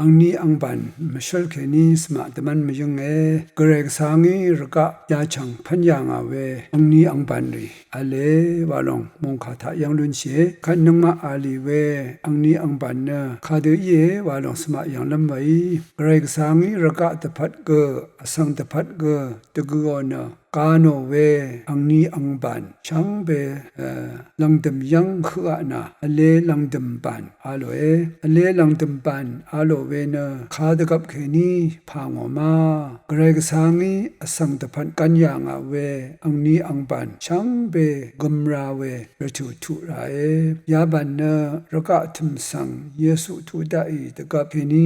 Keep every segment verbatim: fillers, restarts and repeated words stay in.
angni angbàn mvshǿl kèní svmaq dvmv́n mvyǿnge. Gvray Gvsvngí rvgaq yachv̀ng pv́n yà ngà we angni angbànrì v̄le wa lòng mòngkà taq yv́ng lúnshìe. Kvt nøngmaq a lì we angni angbàn nø kadø íe wa lòng svmaq yv̀nglv́m weí, Gvray Gvsvngí rvgaq dvpvt gø, vsvng dvpvt gø dvgøò nø ga nò we angni angbàn shvngbe, e, lv̀ngdø̀m yv́ng høqa nà v̄le lv̀ngdø̀m bàn a lòe. V̄le lv̀ngdø̀m bàn a lò we nø kadvgvp kèní pà ngò ma. Gvray Gvsvngí vsvng dvpvt gv́n yà ngà we angni angbàn shvngbe gøm ra we rvtø̀ tuq ràe. Yabàn nø rvgaq tø̀m svng Yesu tuq daqì dvgvp kèní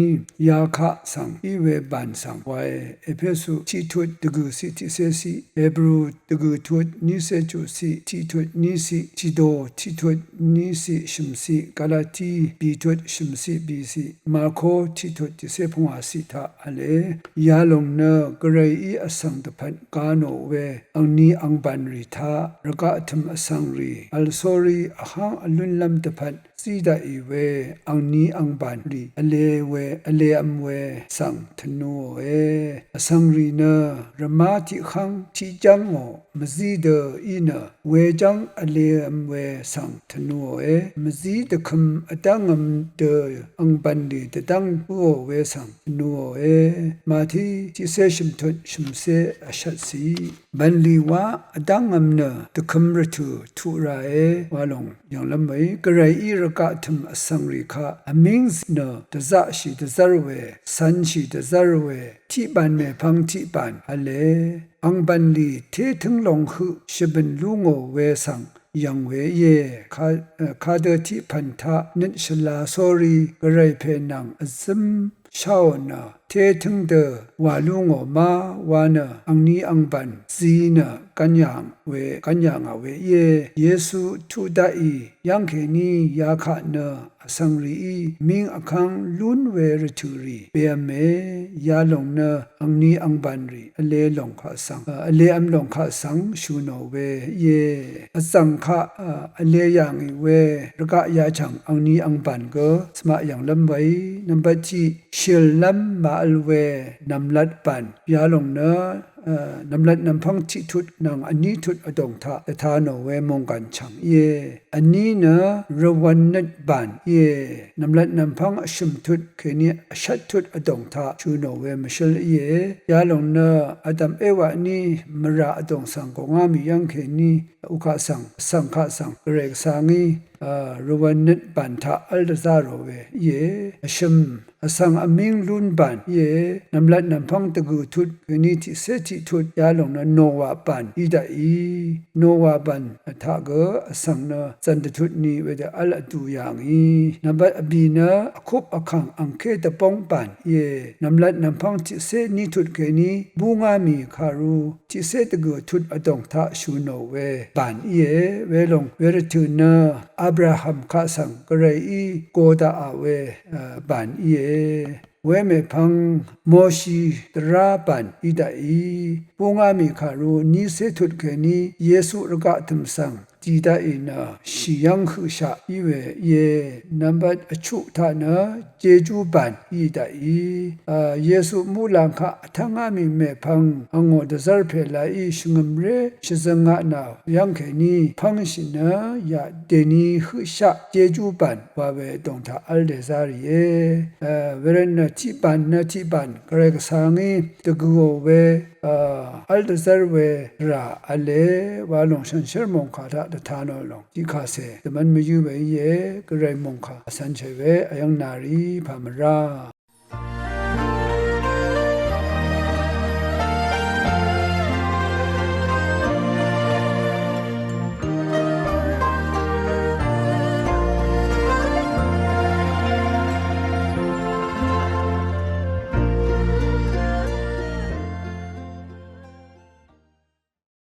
yakaq svng í we bàn svng wae. Epesu tiqtut dvgø̀ciq tiqcéciq, Hebru dvgø̀tut nícé chuqciq, tiqtut níciq, Tido tiqtut níciq shø̀mciq, Galati bìtut shø̀mciq bìciq, Marko tiqtut tiqcé pungwàciq taq v̄le. Yalòng nø Gvrayí vsvng dvpvt ga nò we angni angbànrì taq rvgaq tø̀m vsvngrì vl sórí vháng vlúnlv́m dvpvt zí daqì we angni angbànrì v̄le we, v̄le v̄m we svng tvnuòe. Vsvngrì nø rvmá tiqhv́ng tiqjv́ngò mvzí dø í nø wejv́ng v̄le v̄m we svng tvnuòe. Mvzí dvkøm vdv́ngv̄m dø angbànrì dvdv́ng bǿò we svng tvnuòe. Màtí tiqcé shø̀mtut shø̀mcé vshvtciq. Bv̀nlì wa vdv́ngv̄m nø dvkøm rvtø̀ tuq ràe wa lòng yv̀nglv́m weí, Gvrayí rvgaq tø̀m vsvngrì kaq vmíng nø dvzaqshì dvzv́r we, cv̄nshì dvzv́r we, tiqbàn mèpvng tiqbàn v̄le. Angbànlì tétǿng long høq shvbø̀n lú ngò we svng yv̀ng we íe. Ka, e, kadø tiqpv̀n taq nøt shvla sórí Gvray pè nvng vzǿm sháò nø tétǿng dø wà lú ngò ma wa nø angni angbàn zi nø gv́n yà we, gv́n yà ngà we íe. Yesu tuq daqì yv́ng kèní yakaq nø vsvngrìí míng vkv́ng lún we rvtø̀rì bèv̄me. Yalòng nø angni angbànrì v̄le lòng kaq svng, e, v̄le v̄m lòng kaq svng shø̀ nò we íe. Vzv̀ng kaq, e, v̄le yà ngì we rvgaq yachv̀ng angni angbàn gø svmaq yv̀nglv́m weí, nvmbat tiq shø̀llv́m mà-vl we nv̀mlat bàn. Yalòng nø, e, nv̀mlat nv̀mpv́ng tiqtut nvng vní tut vdòng taq dvta nò we mònggàn chv̀ng íe. Vní nø rvwv̄n nøt bàn íe. Nv̀mlat nv̀mpv́ng vshø̀m tut kèní vshvt tut vdòng taq shø̀ nò we mvshǿl íe. Yalòng nø Adam Ewa ní mvrà vdòng svng gòngá mì yv́ng kèní ukaq svng, vsvng kaq svng Gvray Gvsvngí, a, rvwv̄n nøt bàn taq v́l dvzá rò we íe. Vshø̀m vsvng vmíng lún bàn íe. Nv̀mlat nv̀mpv́ng dvgø̀ tut kèní tiqcé tiqtut yalòng nø Nowa bàn í daqì. Nowa bàn taq gø vsvng nø zv̀n dvtut ni wedø v́l vdu yà ngì. Nvmbat vbì nø vkup vkàng angké dvbóng bàn íe. Nv̀mlat nv̀mpv́ng tiqcé ní tut kèní búngá mì kàru tiqcé dvgø̀ tut vdòng taq shø̀ nò we bàn íe. Welòng wervtø̀ nø Abraham kaq svng Gvrayí go daqà we, e, bàn íe. Wemèpvng Moshi dvrá bàn í daqì. Búngá mì kàru nícé tut kèní Yesu rvgaq tø̀m svng dì daqì nø shì yv́ng høqshaq í we íe. Nvmbat vchuq taq nø jejú bàn í daqì. A, Yesu muqlàng kaq vtv́ngá mì mèpvng angò dvzv́r pè laí shvngø̀mré shvzønga nà yv́ng kèní pv́ngshì nø yaq dèni høqshaq jejú bàn wa we dòng taq v́l dèzá rìe. E, wervtnø tiqbàn nø tiqbàn Gvray Gvsvngí dvgø̀ò we, a, v́l dvzv́r we rà v̄le wa lòng shànshér mòngkà taq dvta nò lòng tiqkàcè dvmv́n mvyǿ we íe. Gvray mòngkà vcv̄nshè we vyv́ng nàrì pà mvrá.